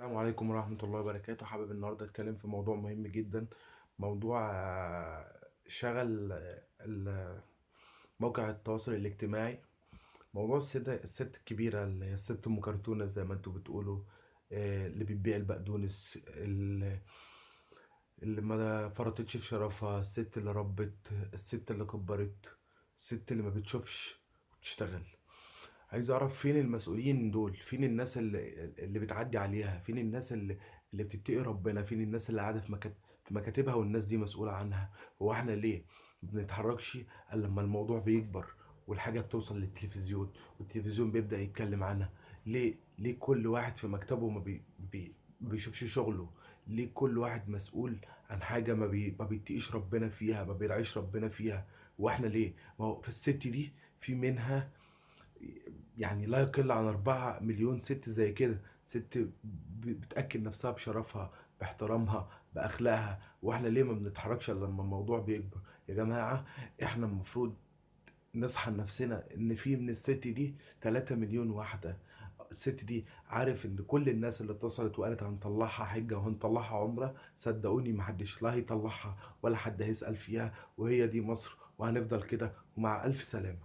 السلام عليكم ورحمة الله وبركاته. حابب النهاردة أتكلم في موضوع مهم جدا، موضوع شغل موقع التواصل الاجتماعي، موضوع الست الكبيرة اللي هي الست أم كرتونة زي ما انتوا بتقولوا، اللي بتبيع البقدونس، اللي ما فرطتش في شرفها، الست اللي ربت، الست اللي كبرت، الست اللي ما بتشوفش وبتشتغل. عايز اعرف فين المسؤولين دول، فين الناس اللي بتعدي عليها، فين الناس اللي بتتقي ربنا، فين الناس اللي قاعدة في مكاتبها والناس دي مسؤولة عنها. هو احنا ليه ما بنتحركش الا لما الموضوع بيكبر والحاجة بتوصل للتلفزيون والتلفزيون بيبدا يتكلم عنها؟ ليه كل واحد في مكتبه ما بيشوفش شغله؟ ليه كل واحد مسؤول عن حاجة ما بيتقيش ربنا فيها، ما بيرعيش ربنا فيها؟ واحنا ليه؟ ما هو في الست دي في منها لا يقل عن 4 مليون ست زي كده، ست بتأكل نفسها بشرفها، باحترامها، بأخلاقها. واحنا ليه ما بنتحركش الا لما الموضوع بيكبر؟ يا جماعة احنا المفروض نصحى لنفسنا ان في من الست دي 3 مليون واحدة. الست دي عارف ان كل الناس اللي اتصلت وقالت هنطلعها حجة وهنطلعها عمرة، صدقوني محدش لا هيطلعها ولا حد هيسأل فيها، وهي دي مصر وهنفضل كده، ومع ألف سلامة.